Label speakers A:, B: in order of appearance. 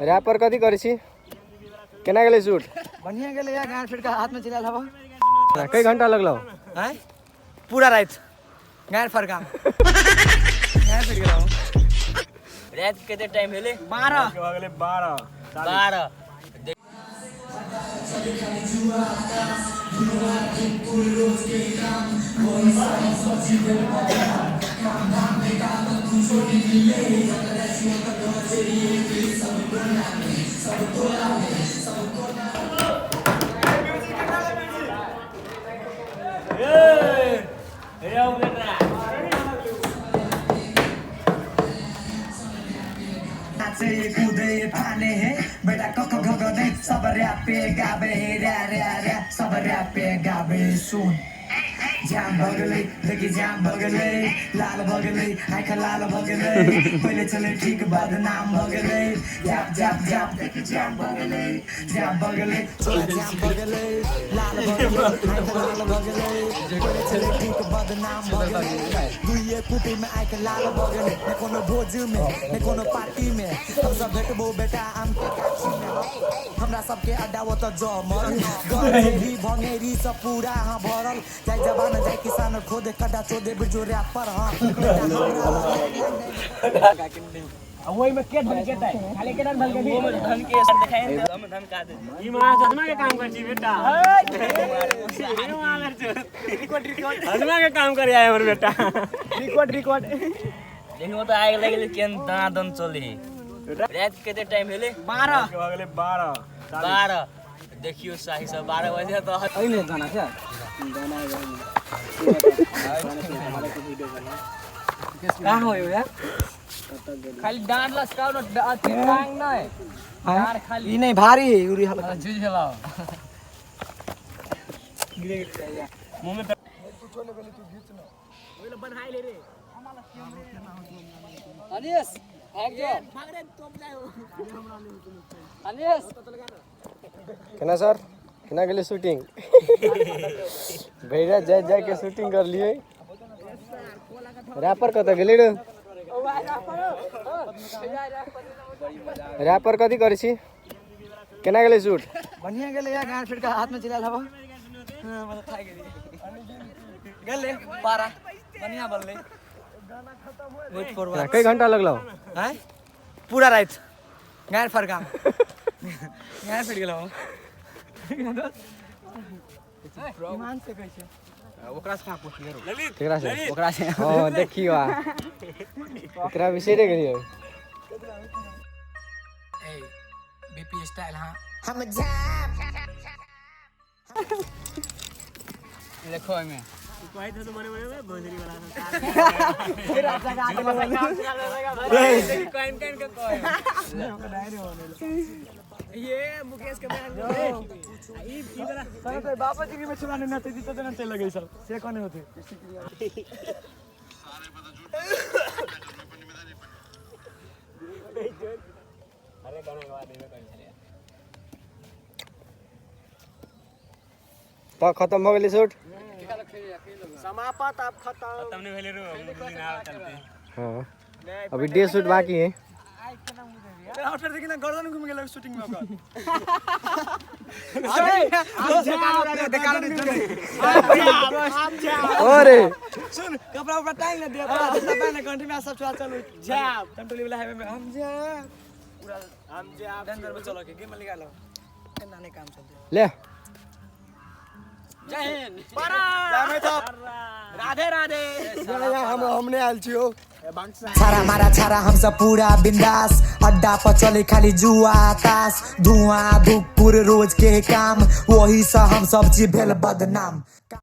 A: Wrapper कथी करै छी? केना गेलै शूट?
B: बढ़िया गेलै यार, गाड़ फिर के हाथ में चला हवा।
A: कई घंटा लगलो?
B: हैं, पूरा रात गाड़ फरका, गाड़ फिर गेलो।
C: रात कते टाइम भेलै?
B: 12।
C: 12। 12।
B: नाचे कूदे फाने है बेटा, कक घ घ नहीं सब रैपे गाबे है, रै रै रै सब रैपे गाबे। सुन, जाम भगलै देखी, जाम भगलै, लाल भगलै, आँख लाल भगलै। पहिले चले ठीक, बदनाम भगलै। जाप जाप जाप देखी, जाम भगलै, जाम भगलै, जाम भगलै, लाल भगलै, आँख लाल भगलै। पहिले चले ठीक, बदनाम भगलै। दुइये कुटी में आँख लाल भगलै। ने कोनो भोज में ने कोनो पार्टी में हम सब भेटबो बेटा, आम के गाछी में हमरा सबके अड्डा ओतऽ जमल। गंजेरी भंगेरी सब पूरा हाँ भरल जाय, जवान जाय किसान खोदे कड्डा चोदे बिरजो रैपर। हाँ बेटा, हमरा
C: ओहिमे के धन के खाली के धन के धन के देखाइ हम धन का दे।
D: ई मां चश्मा के काम कर छी बेटा, चश्मा के काम करे आए हमर बेटा।
B: रिकॉर्ड रिकॉर्ड
C: देखियो तऽ आगि लागि गेलै, केहन दनादन चलै। रात कते टाइम भेलै?
B: 12।
D: 12।
C: 12। देखियो साही सब 12 बजे तऽ
B: गाना छै कहाँ हो यार?
C: खाली डांड लसकाउ न, अथी टांग नहि, डांड खाली।
B: ई नहीं भारी उरी हल्का।
C: झुझ हेलाओ।
D: मुंह में।
C: अनिस भाग जो, अनिस।
A: केना सर, केना गेलै शूटिंग? भैया जाय जाय के शूटिंग कर लिए। रैपर कतऽ गेलै रे? रैपर कथी करै छी? केना गेलै शूट?
B: बढ़िया गेलै यार, गाड़ फिर के हाथ में चला हवा। गेलै पारा, बढ़िया बनलै। Wait for.
A: कई घंटा लगलो?
B: हैं, पूरा रात गाड़ फरका, गाड़ फिर गेलो। ईमान से कहै छै।
A: केकरा से? ओकरा से। हाँ देखियो, आ एकरा बिसरे गेलियो।
B: ए बीपी स्टाइल। हाँ।
E: हम झाप
C: देखो एहिमे।
D: कहैत तो मने मने भोजरी वाला।
C: कइन कइन के कह।
D: ये मुकेश के बयान ई ई वाला।
B: बाबा जी में चुनाने न थे तो न चल लगे सब से कोने होते।
D: अरे गाना गवा देबे करी छलियै।
A: तऽ खत्म भऽ गेलै शूट?
D: समापत, आप खत्म। खत्म नहीं भेलै रो, दिन आर चलते।
A: हाँ, अभी डे शूट बाकी है।
B: आउटफिट देखी ना, गर्दन घूम गेल शूटिंग में ओकर।
A: अरे
B: सुन, कपड़ा उपड़ा टांग ना दिया पूरा जूता पहन कंठी में सब छुआ। चलो जाब टमटोली वाला हाईवे में हम जाब पूरा,
D: हम जाब।
B: डेंजर में चलो के गेम में निकालो, एना नहीं काम चलते।
A: ले।
C: जय हिंद।
D: राधे राधे।
A: हमने आयल छियो।
B: छारा मारा छारा, हम सब पूरा बिंदास। अड्डा पर चले खाली जुआ ताश, धुआं धुकुर रोज के काम, वही से हम सब चीज भेल बदनाम।